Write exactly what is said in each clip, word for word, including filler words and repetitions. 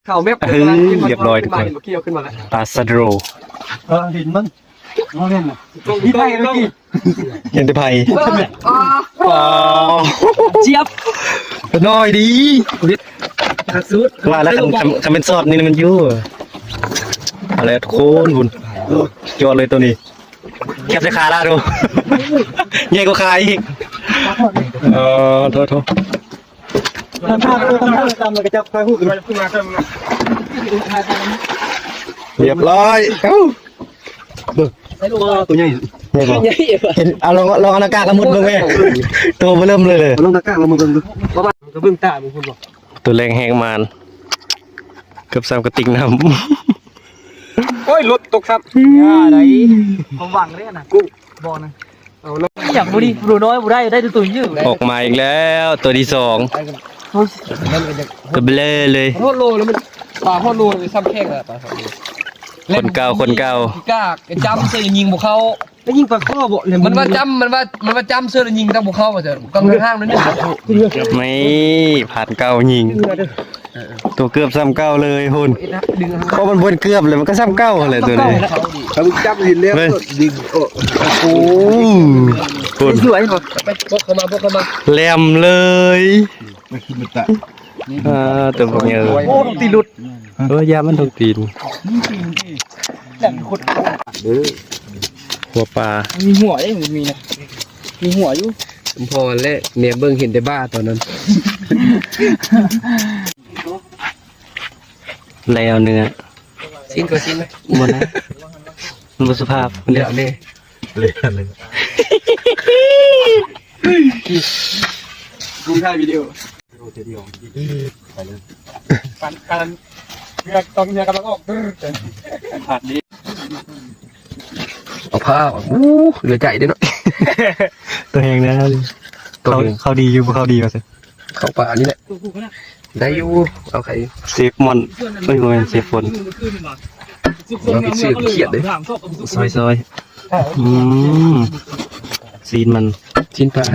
เข่าแมป เฮ้ย เรียบร้อยทุกคน ขึ้นมา เห็นเมื่อกี้เอาขึ้นมาแล้ว ปลาสะโด เออ เห็นมัน เอาเล่นน่ะ มีไพ่เมื่อกี้ เห็นแต่ไพ่ เออ อ๋อ อ๋อ เจี๊ยบ น้อยดี สุด ว่าแล้วคัน คัน คันเป็นซอสนี่มันอยู่ อะไรทุกคนคุณ ยอดเลยตัวนี้ แคบใส่ขาลาดู ใหญ่กว่าขาอีก เออ โทษ โทษ ทำท่า ทำท่า ทำท่า มันกระจับคอยหูด เรียบร้อย เอ้า ตัวใหญ่ ใหญ่กว่า เห็น เอาลอง ลองเอาหน้ากากมามุดเบิ่งแม่ ตัวเบิ่มเลยเลย ลองหน้ากากมามุดเบิ่งดู เพราะว่ามันก็เบิ่งตามันคุณบอก ตัวแรงแหกมาน เกือบซ้ำกระติกน้ำ โอ้ย รถตกครับ อย่าได ผมหวังเลยนะ กุ้ง บ่อนะ เอาแล้ว อยากบ่ดี ดูน้อยบ่ได้ ได้แต่ตัวยืด ออกมาอีกแล้ว ตัวที่สอง ตัวเบลอเลย ฮอดโลแล้วมัน ปลาฮอดโลเลย ซ้ำแข้งแล้ว ปลาฮอดโล คนเก่า คนเก่า กล้า กระจ้ำเสื้อยิงบ่เข้า แล้วยิงปลาข้อบ่เนี่ย มันว่าจ้ำ มันว่า มันว่าจ้ำเสื้อแล้วยิงต้องบ่เข้าว่าจะ ต้องห้างนั่นเนี่ย นี่ ผ่านเก่ายิง ตัวเกือบซ้ำเก่าเลยพุ่น เพราะมันบ่เกือบเลย มันก็ซ้ำเก่าเลยตัวนี้ ถ้ามึงจับหินแล้ว เฮ้ย ก็ดึงออก โอ้โหพุ่น สวยบ่ ไปพกเข้ามา พกเข้ามา แหลมเลย ไม่คิดมันจะ อ่า ตัวพวกนี้ โอ้ ตีหลุด เออ ยามันต้องตีน หัวปลา มีหัวเด้ มันมีนะ มีหัวอยู่ สมพรและเมียเบิ่งเห็นแต่บ่าตอนนั้น แล้วเนื้อ ชิ้นตัวชิ้นไหม บ่นะ มันบ่สุภาพ เดี๋ยวนี่ เลยอันหนึ่ง กูถ่ายวิดีโอ ปันกัน เฮือก ต้องเฮือกกำลังออก ผ่านนี้ เอาผ้าออก อู้ เหลือใจเด้อเนาะ ตัวแหงนะ ตัว เขา แหง เขาดีอยู่ เขาดีว่าซั่น เข้าป่านี่แหละ ได้อยู่ เอาไข่ เซฟมอน เอ้ย บ่แม่นเซฟฝน เราไปซื้อเขียดเลย ซอย ซอย อืม ซีนมัน ชิ้นปลา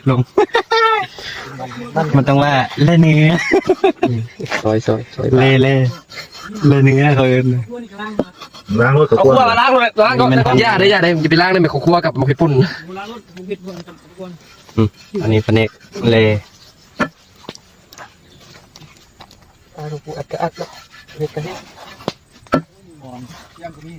ลง มันต้องว่า และเนื้อ ซอย ซอย ซอย เล่ เล่ เล่เนื้อเขาเอิ้น ล้างรถกับ เอา พวก ครัวมาล้างเลย ล้างก่อน มันทำ อย่าได้ อย่าได้ อย่าไปล้างได้ไหม เขาครัวกับหมกเห็ดปุ่น อืม อันนี้พะเนกเล่ อ่า หลวงปู่อัดก็อัดเนาะ เห็ดกะเห็ด ย่างก็มี